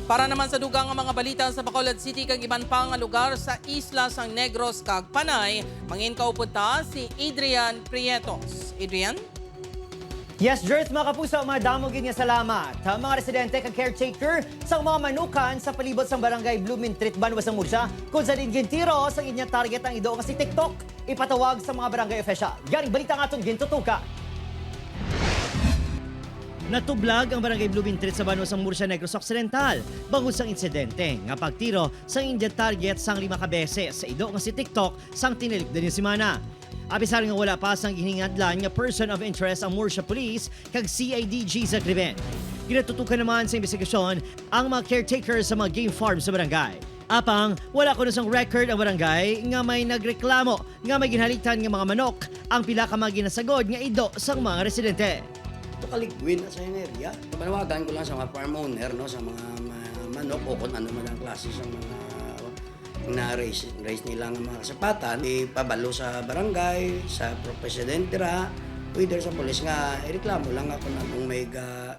Para naman sa dugang nga mga balita sa Bacolod City kag iban pa nga lugar sa isla sang Negros kag Panay, mangin kaupod ta si Adrian Prietos. Adrian? Yes, Jerth, mga kapuso, madamo gid nga salamat. Ang mga residente kag caretaker sa mga manukan sa palibot sang Barangay Blumentritt, Banwa sa Murcia, kung sa din gintiro sang inyang target ang ido nga si TikTok, ipatawag sa mga barangay official. Galing balita nga aton gintutuka. Natublag ang Barangay Blumentritt sa Banwa sang Murcia, Negros Occidental, bangod sang insidente nga pagtiro sang Indian target sang lima ka beses sa ido nga si TikTok sang tinilik din semana. Apisar nga wala pa sang gihingadlan nga person of interest ang Murcia Police kag CIDG sa krimen. Ginatutukan naman sa investigasyon ang mga caretaker sa mga game farm sa barangay. Apang wala kuno sang record ang barangay nga may nagreklamo nga may ginhalitan nga mga manok ang pila ka mga ginasagod nga ido sang mga residente. Ito kaligwin na sa yung area. Panawagan ko lang sa mga farm owner, no, sa mga manok o kung ano man ang klase sa mga na raise, raise nila ng mga kasapatan, ipabalo sa barangay, sa presidente ra, whether sa polis nga ireklamo lang ako na kung may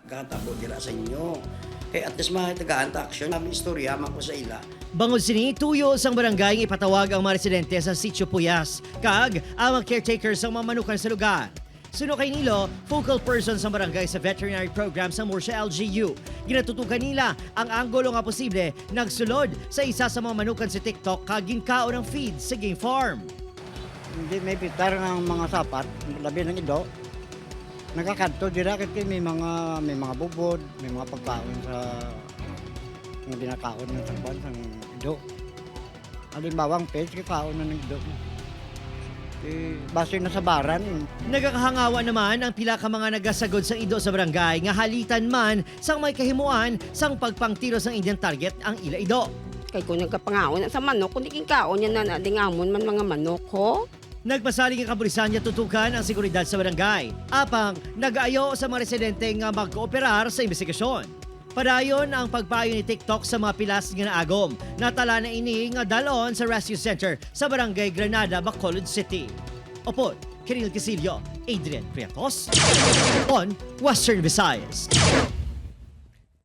gatabo dira sa inyo. Kaya at least mahitagaan ta action, ang istorya man ko sa ila. Bangod sini, tuyo sang barangay nga ipatawag ang mga residente sa Sitio Puyas, kag ang mga caretaker sa mga manukan sa lugar. Suno kay Nilo, focal person sa barangay sa veterinary program sa Murcia LGU. Ginatutukan nila ang anggulo nga posible nagsulod sa isa sa mga manukan sa TikTok kag ginkaon ang feed sa game farm. Hindi may pitar ng mga sapat, labi ng ido. Nagakadto dira kasi may mga bubod, may mga pagkaon sa nga ginakaon ng sangkwan sang ido. Halimbawa ang page kakaon na ng ido. Eh, base na sa baran. Nagakahangawa naman ang pila ka mga nagasagod sa ido sa barangay nga halitan man sang may kahimuan sang pagpangtiro sang Indian target ang ila ido. Kay kung nagkapangaon sa manok, kung di kaon yan na dingamon man mga manok ho. Nagpasalig ang kapulisan nga tutukan ang seguridad sa barangay. Apang nag-ayo sa mga residente nga magkooperar sa investigasyon. Padayon ang pagpayo ni TikTok sa mga pilas nga naagom. Natala na ini nga dalon sa Rescue Center sa Barangay Granada, Bacolod City. Opod, Kiril Casillo, Adrian Prietos, on Western Visayas.